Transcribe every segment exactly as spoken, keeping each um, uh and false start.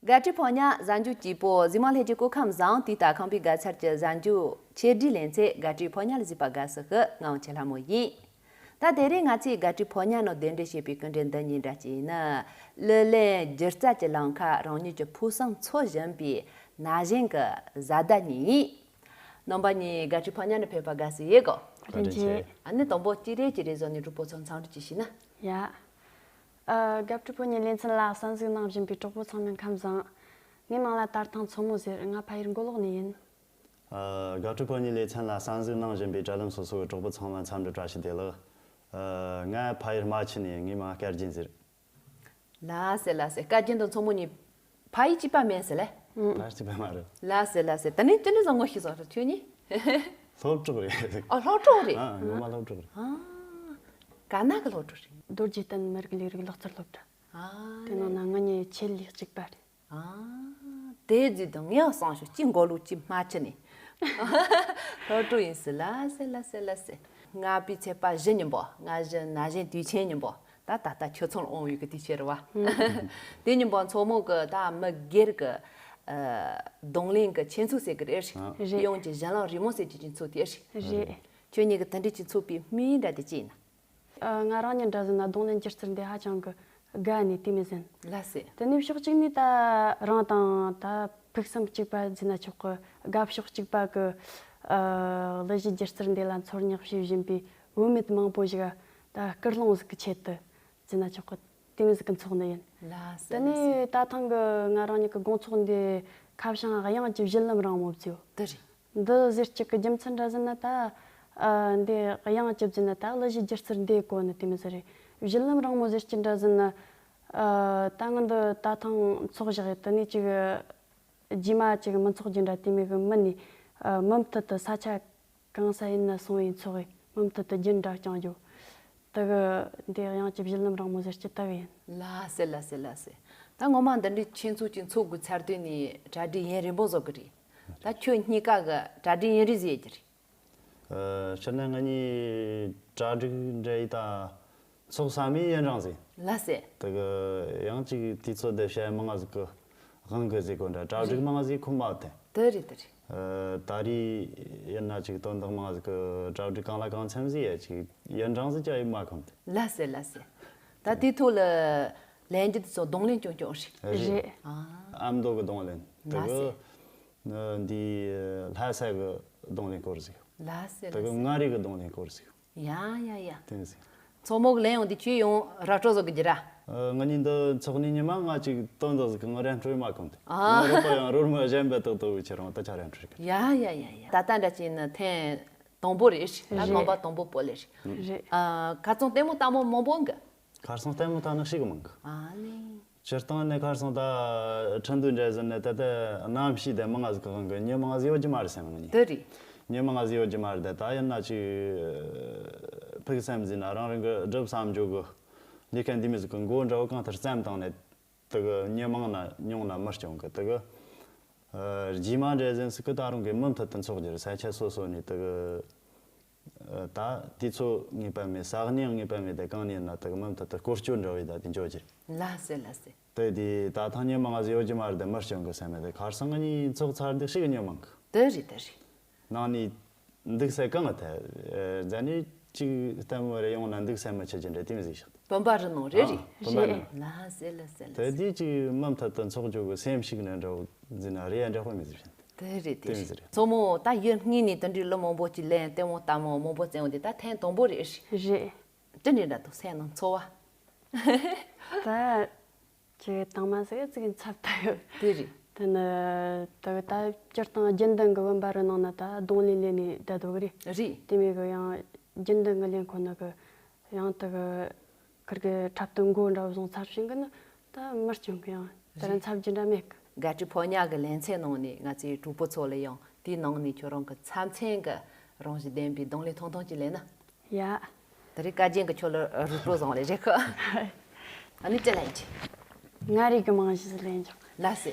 དགའ་སྤྲོའི་ཕོ་ཉ་གཟའ་མཇུག་སྐྱིད་པོ། གཟིགས་མོ་ལྷན་རྒྱས་སྐུ་ཁམས་བཟང་། དུས་ལྟར་ཁམས་པའི་དགའ་ཚལ་གྱི་གཟའ་མཇུག་ཆེད་སྒྲིག་ལེ་ཚན་དགའ་སྤྲོའི་ཕོ་ཉ་ལ་གཟིགས་པ་དགའ་བསུ་ཞུ། ང་འོ་ཆེ་ལྷ་མོ་ཡིན། ད་དེ་རིང་ང་ཚོས་དགའ་སྤྲོའི་ཕོ་ཉ་ནང་གདན་འདྲེན་བྱས་པའི་སྐུ་མགྲོན་འདི་གཉིས་འདྲ་གཅིག་ནི། གླུ་ལེན་སྒྱུ་རྩལ་གྱི་ལམ་ཁར་རང་ཉིད་ཀྱི་ཕུགས་བསམ་འཚོལ་བཞིན་པའི་ན་གཞོན་གྱི་བཟའ་ཟླ་གཉིས་ཡིན། རྣམ་པ་གཉིས་དགའ་སྤྲོའི་ཕོ་ཉ་ནང་ཕེབས་པ་དགའ་བསུ་ཡེ་གོ། བཀའ་དྲིན་ཆེ། ཨ་ནི་དང་པོ་གཅིག་རེ་གཅིག་རེ་བཟོ་ནས་གྲོགས་པོ་ཚོ་འཚམས་འདྲི་ཅིག་ཞུས་ན། ཡ། ཨ། དགའ་སྤྲོའི་ཕོ་ཉའི་ལེ་ཚན་ལ་གསན་གཟིགས་གནང་བཞིན་པའི་གྲོགས་པོ་ཚང་མ་ཁམས་བཟང་། ངའི་མིང་ལ་ད་ཐང་མཚོ་མོ་ཟེར། ང་ཕ་ཡུལ་མགོ་ལོག་ནས་ཡིན། ཨ། དགའ་སྤྲོའི་ཕོ་ཉའི་ལེ་ཚན་ལ་གསན་གཟིགས་གནང་བཞིན་པའི་དྲ་ལམ་སོ་སོའི་གྲོགས་པོ་ཚང་མ་འཚམས་འདྲི་བཀྲ་ཤིས་བདེ་ལེགས། ཨ། ང་ཕ་ཡུལ་རྨ་ཆུ་ནས་ཡིན། ངའི་མིང་སྐལ་རྒྱན་ཟེར། ལགས་སེ་ལགས་སེ། སྐལ་རྒྱན་དང་མཚོ་མོ་གཉིས་ཕ་ཡུལ་གཅིག་པ་མིན་ཟེར་ལེ། ཕ་ཡུལ་གཅིག་པ་མ་རེད། ལགས་སེ་ལགས་སེ། ད་ནི་ཅི་འདྲ་བཟང་ངོ་ཤེས་སོང་ཁྱོད་གཉིས། སློབ་གྲོགས་རེད། ཨ། སློབ་གྲོགས་རེད། ཨ། ངོ་མ་སློབ་གྲོགས་རེད། ཨ། ག་ན་གི་སློབ་གྲོགས་རེད། རྡོ་རྗེ་གདན་མི་རིགས་ལས་རིགས་ལག་རྩལ་སློབ་གྲྭ། ཨ། དེ་ནང་ན་ང་གཉིས་ཆེད་ལས་གཅིག་པ་རེད། ཨ། དེ་ཟིག་དང་ངས་བསམ་ཤོག་གཅིག་མགོ་ལོག་གཅིག་རྨ་ཆུ་ནས། སློབ་གྲོགས་ཡིན་ཟེར། ལགས་སེ་ལགས་སེ་ལགས་སེ། ང་པའི་ཚེས་པ་བཞི་ཉིན་པོ། ང་བཞི་ན་གཞོན་དུས་ཆེན་ཉིན་པོ། ད་ད་ལྟ་ཁྱོད་ཚོ་ལ་འོང་བའི་གི་དུས་ཆེན་རེད་བ། དེ་ཉིན་པོ་མཚོ་མོ་གི་ད་མི་སྒེར་གི། ཨ། རྡུང་ལེན་གི་ཆེད་འཚོལ་ཟེར་གི་རེད། རེད། ཡོངས་ཀྱི་གཞན་ལམ་རི་མོ་ཟེར་གྱི་ཆེད་འཚོལ་དེ་རེད། རེད། ཁྱོད་གཉིས་གི་དེ་འདྲའི་ཆེད་འཚོལ་བའི་དམིགས་ཡུལ་འདྲ་དེ་ཅི་ཡིན་ན། ཨ། ང་རང་ཉིད་འདྲ་ཟེར་ན་རྡུང་ལེན་སྒྱུ་རྩལ་འདི་ཧ་ཅང་གི་དགའ་ནས་དེ་མོ་ཟིན། ལགས་སེ། དེ་ནས་ཕྱོགས་གཅིག་ནས་ད་རང་དང་ད་ཕུགས་བསམ་གཅིག་པ་ཟེར་ན་ཆོག་གི། དགའ་ཕྱོགས་གཅིག་པ་གི། ཨ། གླུ་གཞས་སྒྱུ་རྩལ་འདི་ལ་འཚོལ་སྙེག་བྱེད་བཞིན་པའི་བུད་མེད་མང་པོ་ཞིག་ད་སྐུལ་སློང་ཟིག་གི་ཆེད་དུ་ཟེར་ན་ཆོག་གི། དེ་མོ་ཟིག་གི་འཚོགས་ནི་ཡིན། ལགས་སེ། དེ་ལགས་སེ། ནས་ད་ཐེངས་གི་ང་རང་ཉིད་ཀྱི་དགོང་ཚོགས་འདི་ཁ་བྱང་དབྱངས་ཀྱི་བཞུད་ལམ་རིང་མོ་བརྩིས་ཡོད། དེ་རེད། འདི་ཟེར་གྱི་གི་རྒྱུ་མཚན་འདྲ་ཟེར་ན་ད། ཨ། འདི་དབྱངས་ཅིག་བརྩིས་ན་ད་གླུ་གཞས་སྒྱུ་རྩལ་འདིའི་སྐོར་ནས་དེ་མོ་ཟིག་རེད། བཞུད་ལམ་རིང་མོ་ཟེར་གྱི་འདྲ་ཟེར་ན། ཨ། ད་ང་འདི་ད་ཐེངས་འཚོགས་བཞག་ཡོད། དེ་ནས་ཅིག་རྗེས་མ་ཅིག་མི་ཚོགས་རྒྱུ་འདྲ་དེ་མོ་གི་མིན་ནས། ཨ། མུ་མཐུད་དུ་ས་ཆ་གང་ས་ཡིན་ན་སོང་བའི་འཚོགས་ཡིན། མུ་མཐུད་དུ་རྒྱུན་འདྲ་བསྐྱངས་རྒྱུ། དེ་གི་འདི་དབྱངས་ཀྱི་བཞུད་ལམ་རིང་མོ་ཟེར་གྱི་དེ་གི་ཡིན། ལགས་སེ་ལགས་སེ་ལགས་སེ། ད་ངོ་མ་འདི་འདྲའི་ཆེད་འཚོལ་གྱི་འཚོགས་དགོས་ཚར་དུས་ནས་གྲ་སྒྲིག་ཡུན་རིང་པོ་བཟོ་གི་རེད། ད་ཁྱོད་གཉིས་ཀ་གི་གྲ་སྒྲིག་ཡུན་རིང་ཟིག་ཡོད་ཀྱི་རེད། ཨ། སྤྱིར་ན་ང་གཉིས་གྲ་སྒྲིག་འདྲ་ཡི་ད་འཚོགས་ས་མི་ཡུན་རིང་ཟིག། ལགས་སེ། དེ་གི་ཡང་ཅིག་དུས་ཚོད་དེ་བྱས་མང་ང་ཟིག་གི་དབང་གི་ཟིག་གོ་འདྲ་གྲ་སྒྲིག་མང་ང་ཟིག་ཁོམ་མ་ཐེ། དེ་རེད་དེ་རེད། ཨ། ད་རེས་ཡིན་ན་ཅིག་དོན་དག་མང་ཟིག་གི་གྲ་སྒྲིག་གང་ལ་གང་འཚམ་ཟིག་ཡ་ཅིག་ཡུན་རིང་ཟིག་ཅིག་ཡིན་མ་ཁོམ་དེ། ལགས་སེ་ལགས་སེ། ད་དེའི་ཐོག་ལ་ལན་རྒྱུ་དེ་ཚོ་རྡུང་ལེན་ཅུང་ཅུང་རེད། རེད། ཨ། ཨ་མདོ་གི་རྡུང་ལེན་དེ་ལགས་གི། སེ། འདི་ལྷ་ས་གི་རྡུང་ལེན་སྐོར་ཟིག། ལགས་སེ་དེ་གི། ལགས་སེ། མངའ་རིས་གི་རྡུང་ལེན་སྐོར་ཟིག། ཡ་ཡ་ཡ། དེ་ཟིག། མཚོ་མོ་གི་ལན་ཡང་དེ་ཁྱོས་ཡང་ར་སྤྲོད་བཟོ་གི་རྒྱུ་ར། ཨ། ང་གཉིས་འདི་འཚོགས་ནས་ཉི་མ་ང་ཅིག་དོན་དག་ཟིག་གི་ང་ར་སྤྲོད་མ་ཁོམ་དེ། ཨ། ང་རོགས་པ་ཡང་རོལ་མོ་གཞན་པ་ཏག་ཏག་བུ་ཁྱེད་རང་ད་ཆ་ར་སྤྲོད་གི། ཡ་ཡ་ཡ་ཡ། ད་ལྟ་འདྲ་ཅིག་ནི་ཐེངས་དང་པོ་རེད། ད་རེད། ངོ་མ་དང་པོ་པོ་ལེ་རེད། རེད། ཨ། ཁ་རྩང་ལྟད་མོ་ལྟ་མོ་མང་པོ་འགི། ཁ་རྩང་ལྟད་མོ་ལྟ་ནི་ཞིག་མང་གི། ཨ་ལེ། སྤྱིར་བཏང་ནས་ཁ་རྩང་ད་ཁྲིན་ཏུའུ་འདྲ་ཟེར་ནས་ད་ལྟ་གནམ་གཤིས་དེ་མང་ང་ཟིག་གི་དབང་གིས་ཉི་མ་ང་ཟིག་ཡོད་རྒྱུ་མ་རེད་བསམ་ང་གཉིས། དེ་རེད། ཉི་མ་ང་ཟིག་ཡོད་རྒྱུ་མ་རེད་དེ། ད་ཡིན་ན་ཅིག་ཕུགས་བསམ་ཟིན་ན་རང་རང་གི་སྒྲུབ་བསམ་འཇོག་གི་ལས་ཀ་འདི་མོ་ཟིག་གི་མགོ་འདྲ་བོ་གང་ལྟར་བརྩམས་བཏང་ནས། དེ་གི་ཉི་མ་ང་ན་ཉུང་ན་མི་སྐྱོན་གི། དེ་གི། ཨ། རྗེས་མ་འདྲ་ཟིན་ཟིག་གི་ད་རུང་གི་མུ་མཐུད་དུ་འཚོགས་རྒྱུ་རེད། ས་ཆ་སོ་སོ་ནས་དེ་གི། ཨ། ད་དུས་ཚོད་ངེས་པ་མེད། ས་གནས་ངེས་པ་མེད་དེ། གང་ནས་ན་དེ་གི་མུ་མཐུད་དུ་སྐོར་སྐྱོད་འདྲ་བོ་ཡི་ད་དེ་འཇོག་རྒྱུ་རེད། ལགས་སེ་ལགས་སེ། དེ་དེ་ད་ཐེངས་ཉི་མ་ང་ཟིག་ཡོད་རྒྱུ་མ་རེད་དེ་མི་སྐྱོན་གི་བསམ་མེད་དེ། ཁ་རྩང་ང་གཉིས་འཚོགས་ཚར་དུས་ཞིག་ཉི་མ་གི། དེ་རེད་དེ་རེད། ནང་ནས་འདུག་ས་གང་ང་ཐལ། ཨ། རྫ་ནས་ཅིག་ལྟད་མོ་རེ་ཡོང་ན་འདུག་ས་མི་ཆེ་རྒྱུ་འདྲ་དེ་མོ་ཟིག་ཤག། བུམ་པ་རི་ནང་རེད། ཨ། རེད། བུམ་པ་རི་ནང་། ལགས་སེ་ལགས་སེ་ལགས་སེ། དེ་དུས་ཅིག་མུ་མཐུད་དུ་འཚོགས་རྒྱུ་གི་སེམས་ཤུགས་ནི་འདྲ་བོ་ཟིན་ན་རེ་ཡ་འདྲ་པོ་མི་ཟིག་བྱུང་། དེ་རེད་དེ་དེ་རེད། མོ་ཟིག་རེད། མཚོ་མོ་ད་ཡུལ་དངོས་ནས་དེ་འདྲའི་གླུ་མང་པོ་ཅིག་ལེན། ལྟད་མོ་ལྟད་མོ་མང་པོ་བཙལ་འོང་དེ་ད་ཐེངས་དང་པོ་རེད། རེད། ཅི་འདྲ་འདྲ་འདུག་སེམས་ནང་ཚོར་བ། ད། ཅིག་དང་མ་ཟིག་ཅིག་འཚབ་ད་ཡོད། དེ་རེད། དེ་ནི་དེ་ད་སྤྱིར་བཏང་རྒྱུན་ལྡན་གི་བུམ་པ་རི་ནང་ན་ད་རྡུང་ལེན་ལེན་ནས་བསྡད་འདུག་གི་རེད། རེད། དེ་མོ་གི་ཡང་རྒྱུན་ལྡན་གི་ལེན་ཁོ་ན་གི་ཡང་དེ་གི་ཁིར་གི་འཁྲབ་སྟོན་མགོ་འདྲ་བོ་བཟུང་ཚར་ཕྱིན་གི་ནི་ད་མི་སྐྱོན་གི། ཡང་དེ་ར་རེད། འཚབ་རྒྱུ་འདྲ་མེད་གི། དགའ་སྤྲོའི་ཕོ་ཉ་གི་ལེ་ཚན་ནང་ནས་ང་ཚོའི་གྲོགས་པོ་ཚོ་ལ་ཡང་དེའི་ནང་ནས་ཁྱོད་རང་གི་ཚབ་མཚོན་གི་རང་བཞིན་ལྡན་པའི་རྡུང་ལེན་ཐུང་ཐུང་ཅིག་ལེན་ན། ཡ། ད་རེས་སྐལ་རྒྱན་གྱིས་ཁྱོད་ལ་རུ་སྤྲོད་བཟང་ལས་རེད་ཁོ། ཨ་ནི་ཅི་ལེན་གྱི། མངའ་རིས་ཀྱི་རྨང་གཞི་ལེན་ཀྱང་། ལགས་སེ།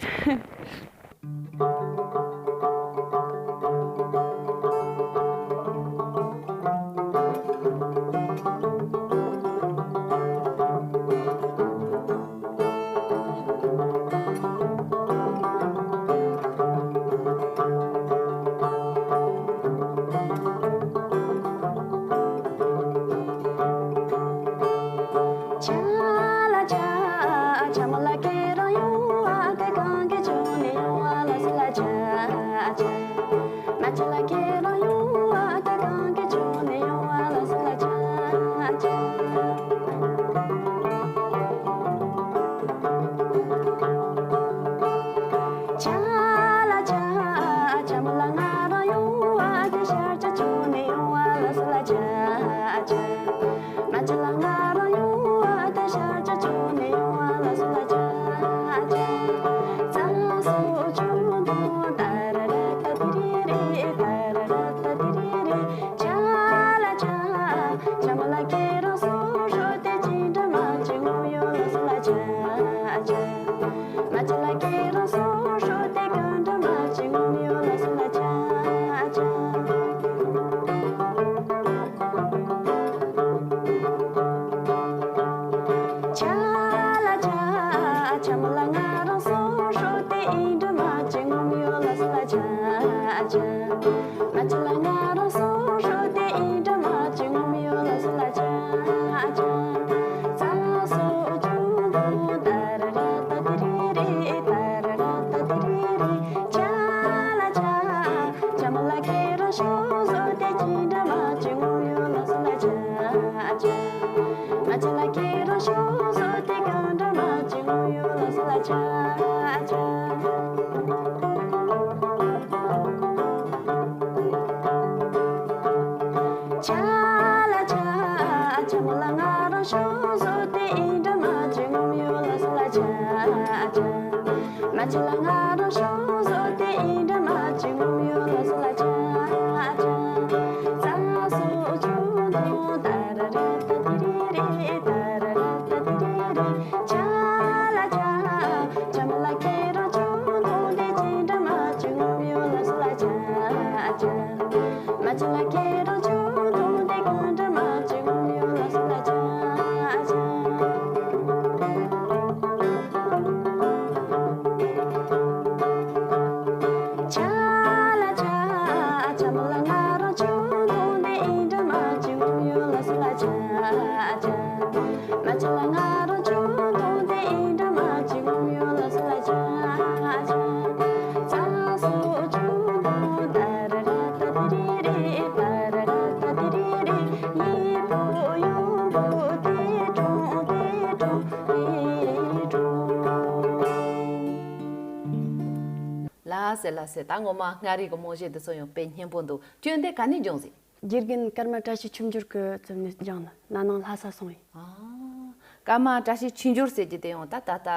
ལགས་སེ་ལགས་སེ། ད་ངོ་མ་མངའ་རིས་ཀྱི་རྨང་གཞི་འདི་ཚོ་ཡང་དཔེ་སྙན་པོ་འདུག་སྐྱོན་དེ་ག་ནས་འབྱུང་ཟིན། དགེ་རྒན་ཀརྨ་བཀྲ་ཤིས་ཆོས་འབྱོར་གྱི་རྩིབ་ནས་སྦྱངས་ནས་ན་ནིང་ལྷ་ས་སོང་ཡིན། ཨ། ཀརྨ་བཀྲ་ཤིས་ཆོས་འབྱོར་ཟེར་གྱི་དེ་ཡང་ད་ད་ལྟ་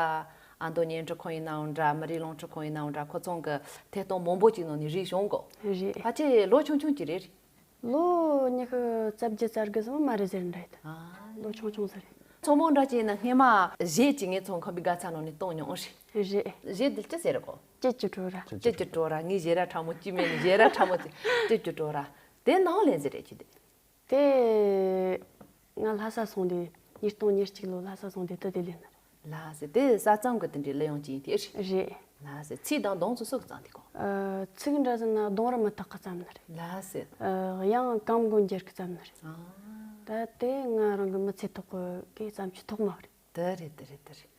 ཨ་མདོ་བརྙན་འཕྲིན་ཁང་ཡིན་ནའང་འདྲ། མི་རིགས་རླུང་འཕྲིན་ཁང་ཡིན་ནའང་འདྲ། ཁོ་ཚོང་གི་ཐད་གཏོང་མང་པོ་ཅིག་ནང་ནས་རིག་བྱུང་གོ། རེད། ཕལ་ཆེར་ལོ་ཆུང་ཆུང་ཅིག་རེད། ལོ་ཉི་ཤུ་རྩ་བརྒྱད་རྩ་དགུ་ཙམ་མ་རེད་ཟེར་འདྲ་ཡིན། ཨ། ལོ་ཆུང་ཆུང་ཟེར་རེད། མཚོ་མོ་འདྲ་ཅིག་ཡིན་ན་སྔས་མ་གཞས་ཅིག་ངས་ཚོང་ཁང་པའི་དགའ་ཚལ་ནང་ནས་གཏོང་མྱོང་རེད། རེད། གཞས་འདི་ཅི་ཟེར་གོ། ཅི་ཅི་བྲོ་ར། ཅི་ཅི་བྲོ་ར། ངའི་ཞལ་རས་ཁྲ་མོ་ཅི་མེད་ནི་ཞལ་རས་ཁྲ་མོ་ཅི་ཅི་ཅི་བྲོ་ར། དེ་ནང་ལེན་ཟེར་རེད་ཁྱོད་དེ། དེ་ང་ལྷ་ས་སོང་དུས་ཉིས་སྟོང་ཉེར་གཅིག་ལོ་ལྷ་ས་སོང་དུས་དུ་དེ་ལེན་ན་རེད། ལགས་སེ། དེ་ས་གཙང་གི་དེ་འདྲའི་གླུ་དབྱངས་ཅིག་ཡིན་དེ་རེད། རེད། ལགས་སེ། ཚིག་དང་གདངས་ཚོ་སུ་གིས་བརྩམས་དེ་གོ། ཨ། ཚིག་འདྲ་ཟེར་ན་གདོང་རུ་མི་རྟག་གིས་བརྩམས་ནི་རེད། ལགས་སེ། ཨ། དབྱངས་གང་མགོ་འགྱུར་གིས་བརྩམས་ནི་རེད། ཨ། ད་དེ་ང་རང་གི་མི་ཚེ་ཐོག་གི་གས་བརྩམས་ཆོས་ཐོག་མ་རེད། དེ་རེད་དེ་རེད་དེ་རེད།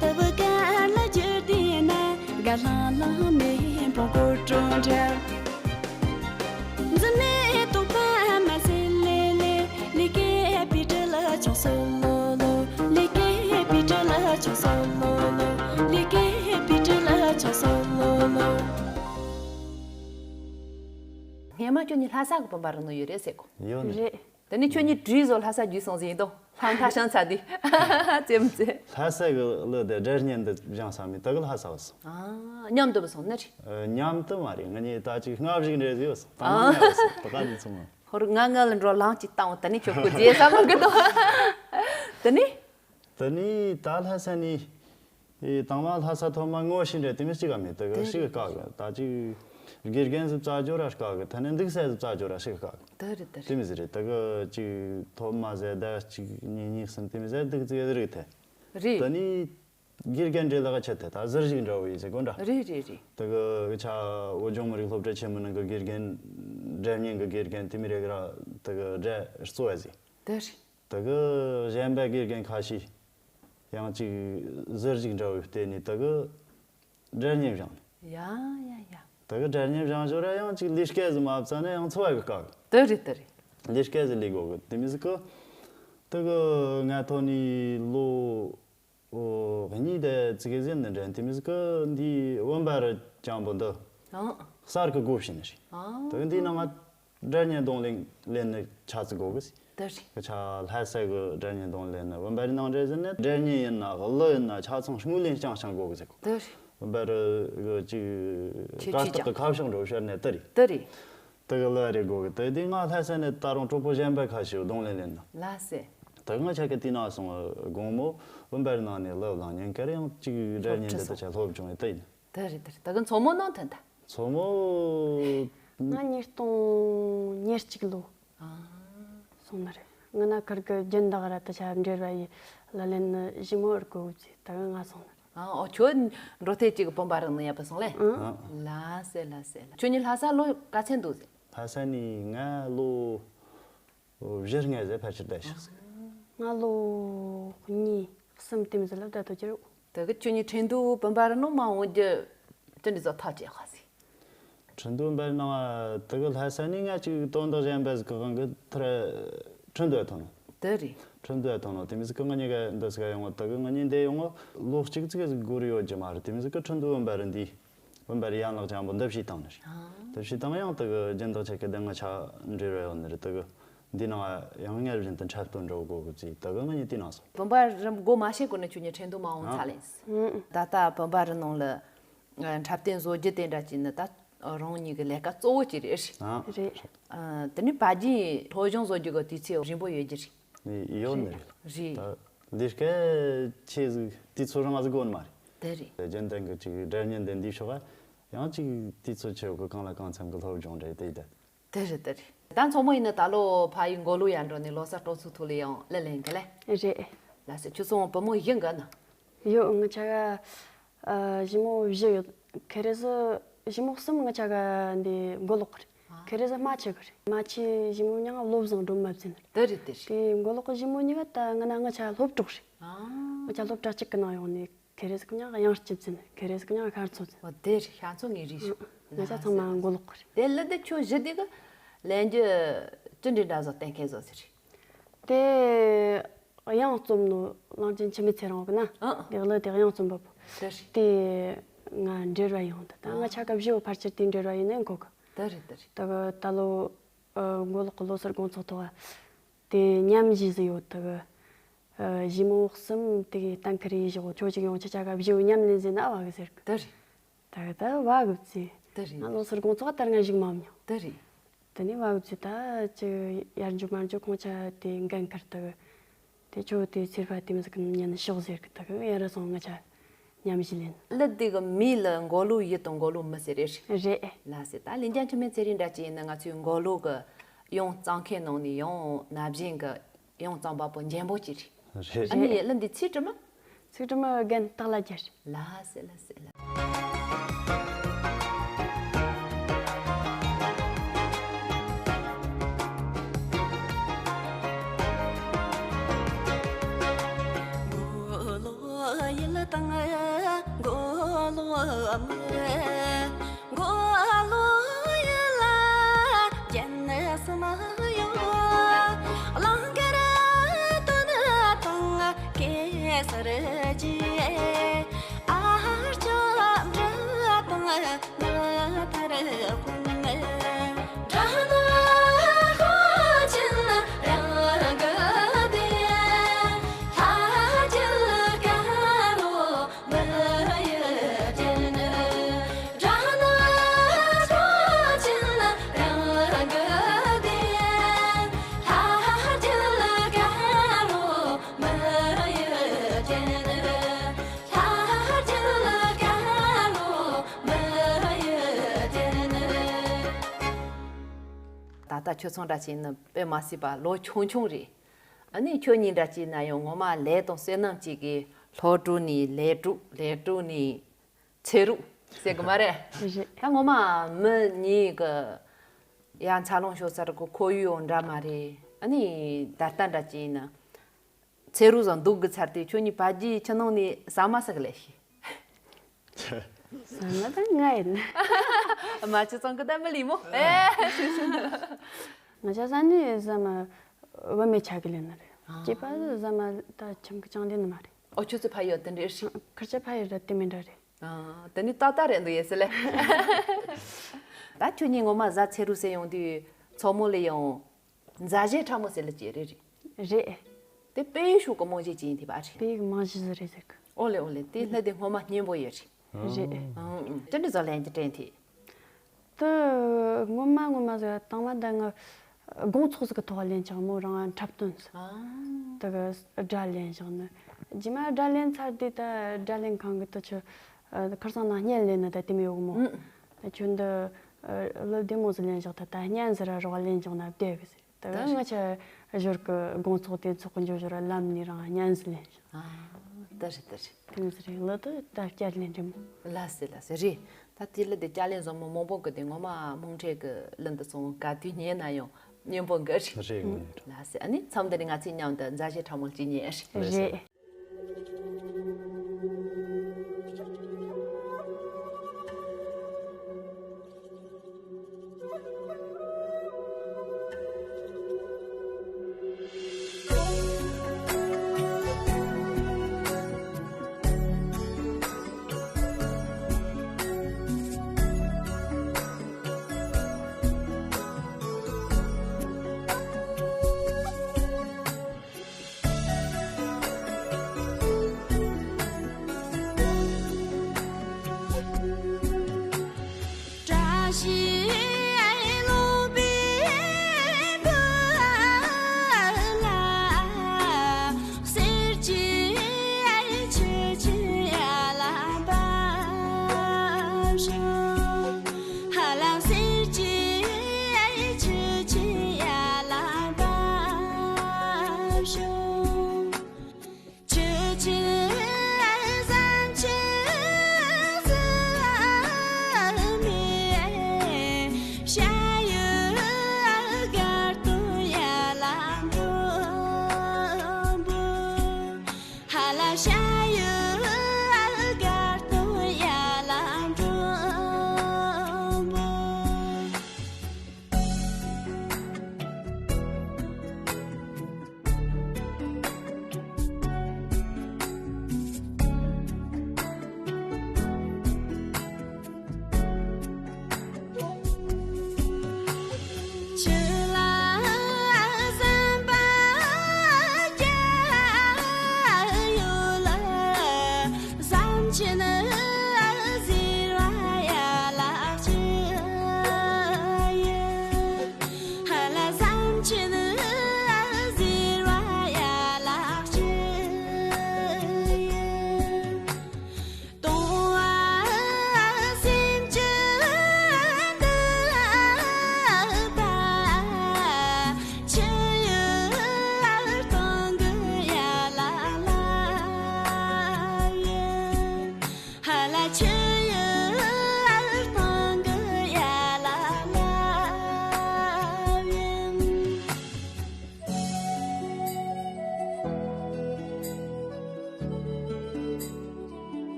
ལྟ་བུ་ག་ལ་བསྒྱུར་ཏེ་ན། དགའ་ལྷང་ལྷང་མེ་འབོང་སྐོར་བྲོ་འདྲ། འཛིན་མེད་རྟོག་པ་མ་ཟད་ལེ་ལེ། ལི་ཀའི་པི་ཏྲ་ལ་ཆོག་སོ་ལོ་ལོ། ལི་ཀའི་པི་ཏྲ་ལ་ཆོག་སོ་ལོ་ལོ། ལི་ཀའི་པི་ཏྲ་ལ་ཆོག་སོ་ལོ་ལོ། སྔས་མ་ཁྱོད་གཉིས་ལྷ་ས་གི་བུམ་པ་རུ་ནོ་ཡོད་རེད་ཟེར་གོ། ཡོད་ནི། རེད། དེ་ནས་ཁྱོད་གཉིས་བྲིས་བཟོ་ལྷ་ས་བརྒྱུད་སོང་ཟིན་ཡིན་དོ། ལྷམ་ཐ་ཤང་ཚ་དི་ཙེམ་ཙེ། ལྷ་ས་གི་གླུ་དེ་སྒྲ་སྙན་འདི་སྦྱངས་ས་མི་དག་ལྷ་ས་བ་སོང་། ཨ། མཉམ་དུ་བུད་སོང་ནི་རེད། ཨ། མཉམ་དུ་མ་རེད། ང་གཉིས་ད་ཅིག་སྔ་ཞིག་འདྲ་ཟིག་ཡོད་སོང་། ད་ཨ། ང་ཡོད་སོང་། ད་ག་ནས་ཚོང་། ཧོར་ང་ང་ལ་འགྲོ་ལང་ཅིག་བཏང་བ། དེ་ནས་ཁྱོད་ཁུ་རྗེས་ས་མ་གི་དོ། དེ་ནས། དེ་ནས་ད་ལྷ་ས་ནས། ཨེ། དང་མ་ལྷ་ས་ཐོན་མ་ངོ་ཤེས་འདྲ་དེ་མི་གཅིག་ག་མེད། དེ་ག་དེ་ཞིག་ག་ག་ད་ཅིག་དགེ་རྒན་ཟིག་བཙལ་རྒྱུ་ར་ག་ག་ད་ནི་འདུག་ས་ཟིག་བཙལ་རྒྱུ་ར་ཞིག་ག་ག་དེ་རེད། དེ་རེད། དེ་མི་ཟིག་རེད། དེ་ག་ཅིག་ཐོན་མ་ཟེར་ཟླ་གཅིག་གཉིས་གཉིས་གསུམ་དེ་མི་ཟེར་འདུག་ཟིག་རེད་དེ། རེད། དེ་ནས་དགེ་རྒན་འདྲེ་ལ་ག་ཆད་དེ་ད་ཟུར་ཞིག་འདྲ་བོ་ཡིན་ཟེར་གོ་འདྲ། རེད་རེད་རེད། དེ་ག་ཆ་བོད་ལྗོངས་མི་རིགས་སློབ་གྲྭ་ཆེན་མོ་ནང་གི་དགེ་རྒན། སྒྲ་སྙན་གི་དགེ་རྒན་དེ་མི་རེ་ག་ར་དེ་ག་སྒྲ་གཙོ་བ་ཟིག་དེ་རེད། དེ་གི་གཞན་པ་དགེ་རྒན་ཁ་ཤས་ཡང་ཅིག་ཟུར་ཞིག་འདྲ་བོའི་སྟེང་ནས་དེ་གི་སྒྲ་སྙན་སྦྱངས་ནས། ཡ་ཡ་ཡ། དེ་གི་སྒྲ་སྙན་སྦྱངས་ཞོར་ཡང་ཅིག་ལས་ཀ་ཟིག་མ་བཙལ་ན་ཡང་འཚོ་བ་གི་དཀའ་གི། དེ་རེད་དེ་རེད། ལས་ཀ་ཟིག་ལས་དགོས་གི། དེ་མི་ཟིག་གི་དེ་གི་ང་ཐོན་ནས་ལོ་ཨོ་གཉིས་དེ་ཙི་གེ་ཟིན་ནི་འདྲ། དེ་མི་ཟིག་གི་འདི་བུམ་པ་རི་ལྗང་བུ་འདི་ཨང་། གསར་གི་སྒོ་ཕྱེ་ནི་རེད། ཨང་། དེ་གི་འདི་ནང་ང་སྒྲ་སྙན་རྡུང་ལེན་ལེན་ནི་ཆ་ཙིག་དགོས་གི་ཟེར། དེ་རེད། ཆ་ལྷ་ས་གི་སྒྲ་སྙན་རྡུང་ལེན་ནི་བུམ་པ་རི་ནང་འདྲ་ཟེར་ནི་སྒྲ་སྙན་ཡིན་ན་གླུ་ཡིན་ན་ཆ་ཚང་དངུལ་ལེན་རྐྱང་རྐྱང་དགོས་གི་ཟེར་གོ། དེ་རེད། བུམ་པ་རི་གི་ཅིག་ཁྱེད་གར་སྟེགས་གི་ཁ་བྱང་འགྲོ་ཤར་ནས་དེ་རེད། དེ་རེད། དེ་གི་གླུ་རེ་དགོས་གི། དེ་དེ་ང་ལྷ་ས་ནས་ད་རུང་གྲོགས་པོ་གཞན་པ་ཁ་ཤས་རྡུང་ལེན་ལེན་ནི། ལ་སེ། དེ་ང་ཆ་གི་དེ་ན་སོང་དགོང་མོ་བུམ་པ་རི་ནང་ནས་གླུ་བླངས་ཉན་ཀར་ཡང་ཅིག་སྒྲ་སྙན་འདི་ད་ཆ་སློབ་བྱུང་བས་དེ་ཡིན། དེ་རེད་དེ་རེད། ད་གི་མཚོ་མོ་ནང་ཐོན་ད། མཚོ་མོ། ང་ཉིས་སྟོང་ཉེར་གཅིག་ལོ་ཨ། སོང་ནི་རེད། ང་ན་ཁར་གི་རྒྱུན་དག་ར་ད་ཆ་འབྲེལ་བ་ཡི་ལ་ལན་ནི་ཞི་མོ་ཨར་གོ་བུ་ཚེ་ད་གི་ང་སོང་ནི་རེད། ཨ། ཨོ་ཁྱོད་འགྲོ་ཐེ་གཅིག་གི་བུམ་པ་རི་ནང་ཡ་པ་སོང་ལེ། ཨ། ལ་སེ་ལ་སེ་ལ། ཁྱོད་གཉིས་ལྷ་ས་ལོ་ག་ཚད་འདུག་ཟེར། ལྷ་ས་ནས་ང་ལོ་བཞི་ལྔ་ཟེར་ཕལ་ཆེར་བསྡད་ཤག་ཟེར། ང་ལོ་གཉིས་གསུམ་དེ་མི་ཟེར་ལ་བསྡད་དོ་ཅི་རུ། དེ་གི་ཁྱོད་གཉིས་ཁྲིན་ཏུའུ་བུམ་པ་རི་ནང་མ་འོང་རྒྱུ་ཅི་འདྲ་ཟོ་ཐག་བཅད་ཁ་ཟིག་ཁྲིན་ཏུའུ་བུམ་པ་རི་ནང་དེ་གི་ལྷ་ས་ནས་ང་ཅིག་དོན་དག་གཞན་པ་ཟིག་གི་དབང་གི་ཐར་ཁྲིན་ཏུའུ་ཐོན་ནོ། དེ་རེད། ཁྲིན་ཏུའུ་ཐོན་ནོ་དེ་མི་ཟིག་གི་ང་གཉིས་ཀ་འདི་ཟིག་ག་ཡོང་བ་དེ་གི་ང་གཉིས་འདི་ཡོང་བ་ལོ་གཅིག་ཙིག་ཟིག་འགོར་ཡོད་རྒྱུ་མ་རེད། དེ་མི་ཟིག་གི་ཁྲིན་ཏུའུ་བུམ་པ་རི་འདི། བུམ་པ་རི་ཡན་ལག་ལྗང་བུ་འདི་བྱས་བཏང་ནི་རེད། ཨ། འདི་བྱས་བཏང་ཡང་དེ་གི་རྒྱུན་དག་ཆེ་གི་དེ་ང་ཆ་འབྲེལ་བ་ཡོད་ནི་རེད། དེ་གི་འདི་ནང་ཡང་སྔར་བཞིན་དུ་འཁྲབ་སྟོན་འགྲོ་དགོས་གི་ཟེར་དེ་གི་ང་གཉིས་དེ་ནང་སོང་། བུམ་པ་རི་སྒོ་མ་ཕྱེ་གོང་ནས་ཁྱོད་གཉིས་ཁྲིན་ཏུའུ་མ་འོང་ཨ། ཚ་ལེན། ཨུ། ད་ལྟ་བུམ་པ་རི་ནང་ལ་འཁྲབ་སྟོན་བཟོ་རྒྱུ་དེ་འདྲ་ཅིག་ནི་ད་རང་ཉིད་ཀྱི་ལས་ཀ་གཙོ་བོ་ཅིག་རེད། ཨ། རེད། ཨ། དེ་ནས་ཕ་རྒྱུད་སློབ་སྦྱོང་བཟོ་རྒྱུ་གི་དུས་ཚོད་རིང་པོ་ཡོད་རྒྱུ་རེད། ཡོད་ནི་རེད། རེད། ད་ལས་ཀ་ཆེ་ཟིག་དུས་ཚོད་རིང་ཟིག་དགོས་ནི་མ་རེད། དེ་རེད། རྒྱུན་ལྡན་གྱི་ཅིག་སྒྲ་སྙན་དེ་འདི་ཕྱོགས་ཡང་ཅིག་དུས་ཚོད་ཆེ་བ་གི་གང་ལ་གང་འཚམ་གྱི་སློབ་སྦྱོང་རེད་དེ་ད། དེ་རེད་དེ་རེད། ད་མཚོ་མོ་ཡིན་ན་ད་ལོ་ཕ་ཡུལ་མགོ་ལོག་ཡར་འགྲོ་ནས་ལོ་གསར་སྤྲོ་ཚོགས་ཐོག་ལ་ཡང་གླུ་ལེན་གི་ལེ། རེད། ལ་སེ་ཁྱོད་ཚོ་བུ་མོ་བཞི་འགའ་ན། ཡོད། ང་ཆ་ག་ཨ། ཞི་མོ་བཞི་ཡོད། ཁེ་རེ་ཟི་ཞི་མོ་གསུམ་ང་ཆ་ག་འདི་མགོ་ལོག་གི་རེད། ཨ། ཁེ་རེ་ཟི་རྨ་ཆུ་གི་རེད། རྨ་ཆུ་ཞི་མོ་མྱང་བློ་བཟང་སྒྲོལ་མ་བཙན་རེད། དེ་རེད་དེ་རེད། དེ་མགོ་ལོག་གི་ཞི་མོ་གཉིས་ཀ་ད་ང་ན་ང་ཆ་སློབ་གྲོགས་རེད། ཨ། ང་ཆ་སློབ་གྲྭ་གཅིག་གི་ནང་ཡོང་ནས་ཁེ་རེ་ཟི་གི་མྱང་གཡང་སྐྱིད་བཙན། ཁེ་རེ་ཟི་གི་མྱང་ཤར་མཚོ་བཙན། ཨོ་དེ་རེད། ཤར་མཚོ་ངའི་རེད་ཤོག་ང་ཆ་ཚང་མ་མགོ་ལོག་གི་རེད། དེ་གླུ་དེ་ཁྱོད་བཞི་དེ་གི་ལེན་རྒྱུ་ཅི་འདྲའི་འདྲ་བཟོ་གཏན་འཁེལ་བཟོ་ཟེར་རེད། དེ། དབྱངས་རྩོམ་ནོ་གླང་ཆེན་འཆི་མེད་ཚེ་རིང་གི་ན། ཨ། དེ་གླུ་དེ་དབྱངས་རྩོམ་པ་པོ། དེ་རེད། དེ་ང་འབྲེལ་བ་ཡོང་དུ་ད་ང་ཆ་སྐབས་བཞི་བོ་ཕལ་ཆེར་དེ་འབྲེལ་བ་ཡིན་ནས་གོ་གི། དེ་རེད་དེ་རེད། ད་གི་ད་ལོ་ཨ། མགོ་ལོག་གི་ལོ་སར་དགོང་ཚོགས་ཐོག་དེ་མཉམ་ཞུས་ཟིག་ཡོད་དུ་གི། ཨ། ཞི་མོ་གསུམ་དེ་གི་གཏན་འཁེལ་ཡིན་ཞོག་ཁྱོད་ཅིག་ཡོང་ཁྱེད་ཆ་སྐབས་བཞི་བོ་མཉམ་ལེན་ཟིན་ན་བ་གི་ཟེར་གི། དེ་རེད། ད་གི་ད་བ་གི་བཙི། དེ་རེད། ང་ལོ་སར་དགོང་ཚོགས་ལྟར་ང་ཞིག་མ་མྱོང་། དེ་རེད། དེ་ནས་བ་གི་ཚོས་ད་ཅི་ཡར་འཇུ་མར་འཇུ་ཁོང་ཆ་དེ་འགན་ཁུར་དུ་དེ་ཆོ་དེ་ཚེར་ཕ་དེ་མི་ཟིག་གི་ཉན་ཤོག་ཟེར་གི་ད་གི་ཡར་ར་སོང་ང་ཆ་མཉམ་ཞིག་ལེན། གླུ་དེ་གི་མི་ལ་མགོ་ལོག་ཡུལ་དང་མགོ་ལོག་མི་ཟེར་རེད། རེད། ལ་ཟེར་ད་ལིན་ཅང་ཆུ་མེད་ཚེ་རིང་འདྲ་ཅི་ཡིན་ན་ང་ཚོའི་མགོ་ལོག་གི་ཡང་གཙང་ཁའི་ནང་ནས་ཡང་ན་བཞིན་གི་ཡང་གཙང་པ་པོ་འཇམ་པོ་ཅིག་རེད། རེད། ཨ་ནི་གླུ་འདི་ཚིག་གྲུབ་མ། ཚིག་གྲུབ་མ་རྒན་སྟག་ལ་རྒྱལ། ལ་སེ་ལ་སེ་ལ། གླིང་དཀར་སྟོད་དང་གེ་སར་རྗེ། ཨ་ལྕགས་འབྲི་དང་ནགས་ཐར་དཔོན། དགྲ་ནག་ཤོག་ཆེན་རང་གི་སྡེ། ལྷ་རྒྱལ་དཀར་པོ་མི་ཡི་རྒྱལ། དགྲ་ནག་ཤོག་ཆེན་རང་གི་སྡེ། ལྷ་རྒྱལ་དཀར་པོ་མི་ཡི་རྒྱལ། ལྷ་རྒྱལ་དཀར་པོ་མི་ཡི་རྒྱལ། ད་ལྟ་ཁྱོད་ཚོ་འདྲ་བྱས་ན་དཔེ་མ་སྲིད་པ་ལོ་ཆུང་ཆུང་རེད། ཨ་ནི་ཁྱོད་གཉིས་འདྲ་བྱས་ན་ཡང་ངོ་མ་ལས་དང་བསོད་ནམས་གཅིག་གིས་སློབ་ཕྲུག་ནས་ལས་ཕྲུག་ལས་ཕྲུག་ནས་ཚེ་རུ་ཟེར་གི་མ་རེད། རེད། ད་ངོ་མ་མི་གཉིས་ཀྱི་ཡ་འཚར་ལོངས་ཤོར་ཚར་གི་ཁོར་ཡུག་འདྲ་མ་རེད། ཨ་ནི་ད་ལྟ་འདྲ་བྱས་ན་ཚེ་རུ་བཟང་སྡུག་གི་ཚར་ཏེ་ཁྱོད་གཉིས་ཕ་རྒྱུད་ཕྱི་ནང་ནས་ཟ་མ་ཟ་གི་ལས་ཤི། ཟ་མ་ད་ང་ཡིན། མ་ཆུ་ཚང་གི་ད་མི་ལི་མོ། ཨེ། ང་ཅག་ས་ནས་ཟ་མ་བུད་མེད་ཆ་གི་ལེན་ན་རེད། སྐྱེས་པ་ཟ་མ་ད་ཁྱིམ་གི་ཅང་ལེན་ན་མ་རེད། ཨོ་ཁྱོད་ཚོ་ཕ་ཡོད་དེ་འདྲ་ཞིག་ཁར་ཆ་ཕ་ཡོད་ར་དེ་མིན་འདྲ་རེད། ཨ། དེ་ནི་ཏག་ཏག་རེད་འདུག་ཡེ་སི་ལེ། ད་ཁྱོད་གཉིས་ངོ་མ་བཟའ་ཚེ་རུ་ཟེར་ཡོང་དུས་ཚོགས་མོ་ལ་ཡང་མཛའ་གཞས་ཁྲ་མོ་ཟེར་ལ་ཅེ་རེད་རེད། རེད། དེ་དཔེ་ཤུགས་ཀྱི་རྨང་གཞི་ཅན་དེ་བ་རེད། དཔེ་གི་རྨང་གཞི་ཟིག་རེད་ཟེར་གི། ཨོ་ལེ་ཨོ་ལེ་དེ་ལྷ་དེ་སྔོན་མ་སྙན་པོ་ཡོད་རེད། རེད། ཨང་། ཨང་། ཅི་འདྲ་བཟོ་ལེན་གྱི་དྲན་དེ། དུ་སྔོན་མ་སྔོན་མ་ཟིག་དང་མ་ད་ང་དགོང་ཚོགས་ཟིག་གི་ཐོག་ལེན་ཆགས་མོ་རང་འཁྲབ་སྟོན་ཟིག་ཨ། དུ་གི་སྒྲ་ལེན་བཞག་ནི། རྗེས་མ་སྒྲ་ལེན་ཚར་དུས་ད་སྒྲ་ལེན་ཁང་གི་དུ་ཆུ་ཁར་སང་ན་བརྙན་ལེན་ནི་ད་དེ་མི་ཡོག་མོ། ཨུ། ད་ཁྱོད་འདི་ལོ་བདེ་མོ་ཟིག་ལེན་བཞག་ད་ད་བརྙན་ཟིག་ར་རོགས་ལེན་བཞག་ན་བདེ་གི་ཟེར། ད་ད་ང་ཆ་ཞོར་གི་དགོང་ཚོགས་དེ་ཚོགས་གི་འཇོ་ཞོར་ལམ་ནས་རང་བརྙན་ཟིག་ལེན་བཞག་ཨ། ད་རེད་ད་རེད། དེ་མོ་ཟིག་རེད་ལོ་ད་ད་བསྐྱར་ལེན་རེད་མོ། ལ་སེ་ལ་སེ་རེད། ད་དེ་ལ་དེ་བསྐྱར་ལེན་བཟོ་མོ་མང་པོ་གི་དེ་ངོ་མ་མང་ཁྲེ་གི་ལན་དུ་སོང་ག་དུས་ཉན་ན་ཡང་སྙན་པོ་འགའ་རེད། རེད་རེད། ལ་སེ་ཨ་ནི་མཚམས་འདི་ནས་ང་ཚོས་མཉམ་དུ་མཛའ་གཞས་ཁྲ་མོ་ཅིག་ཉན་རེད། རེད།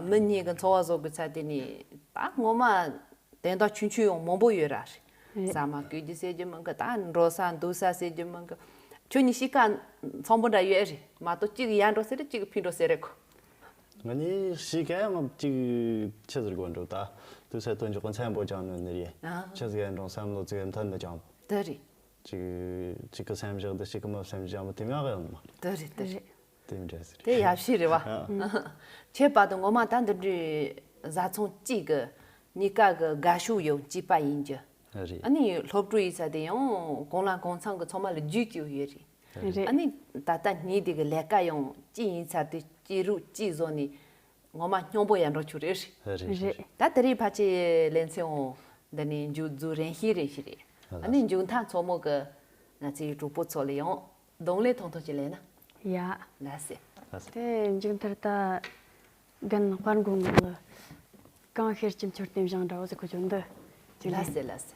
མི་གཉིས་ཀྱི་འཚོ་བ་བཟོ་དགོས་ཚར་དེ་ནི་ད་ངོ་མ་དོན་དག་ཆུང་ཆུང་ཡང་མང་པོ་ཡོད་ར་རེད། རེད། ཟ་མ་བསྐུལ་རྒྱུ་ཟེར་རྒྱུ་མང་གི། ད་འགྲོ་ས་འདུག་ས་ཟེར་རྒྱུ་མང་གི། ཁྱོད་གཉིས་གཤིས་ཀ་འཚམ་པོ་འདྲ་ཡོད་རེད་མ་གཏོགས། གཅིག་ཡར་འགྲོ་ཟེར་རེད། གཅིག་ཕྱིར་འགྲོ་ཟེར་རེད་ཁོ། ང་གཉིས་གཤིས་ཀ་ཡང་གཅིག་ཆི་ཟེར་དགོས་འགྲོ། ད་དུས་ཚོད་སྟོན་འཇོག་གི་མཚན་པོ་ཅང་ནོ་ནི་རེད། ཨ། ཆི་ཟིག་ཡང་འགྲོ་བསམ་བློ་ཅིག་མཐུན་ནི་ཅང་། དེ་རེད། གཅིག་གཅིག་གི་སེམས་བཞག་དེ་གཅིག་གི་མི་སེམས་བཞག་མི་དེ་ང་གི་ཡོང་མ། དེ་རེད་དེ་རེད། དེ་འདྲ་ཟེར། དེ་ཡག་ཤོས་རེད་བ། ཨ། ཁྱེད་བར་དུ་ངོ་མ་ད་འདི་འདྲའི་བཟའ་ཚང་གཅིག་གི་གཉིས་ཀ་གི་དགའ་ཤོས་ཡང་གཅིག་པ་ཡིན་རྒྱུ། རེད། ཨ་ནི་སློབ་ཕྲུག་ཡིན་ས་དེ་ཡང་གང་ལ་གང་འཚམ་གི་ཚང་མ་ལ་རྒྱུས་ཀྱི་ཡོད་རེད། རེད། ཨ་ནི་ད་ལྟ་གཉིས་དེ་གི་ལས་ཀ་ཡང་གཅིག་ཡིན་ས་དེ་གཅིག་རུག་གཅིག་བཟོ་ནས་ངོ་མ་སྙོམས་པོ་ཡར་འགྲོ་ཆོག་རེད། རེད་རེད། རེད། ད་དེ་རིང་ཕལ་ཆེར་ལེ་ཚན་འོང་འདི་ནས་མཇུག་རྫོགས་རན་ཤི་རན་ཤི་རེད། ཨ་ནི་མཇུག་མཐའ་མཚོ་མོ་གི་ང་ཚོའི་གྲོགས་པོ་ཚོ་ལ་ཡང་གདོང་ལེན་ཐུང་ཐུང་ཅིག་ལེན་ན། ཡ། ལགས་སེ། ལགས་སེ། དེ་མཇུག་མཐར་ད་རྒན་དཔལ་མགོན་ངོ་ལ་གང་ཤེར་གྱི་མཆོད་རྟེན་བཞེངས་འདྲ་བོ་ཟིག་གོ་ཆོད་འདི་ཅིག་ལེན། ལགས་སེ་ལགས་སེ།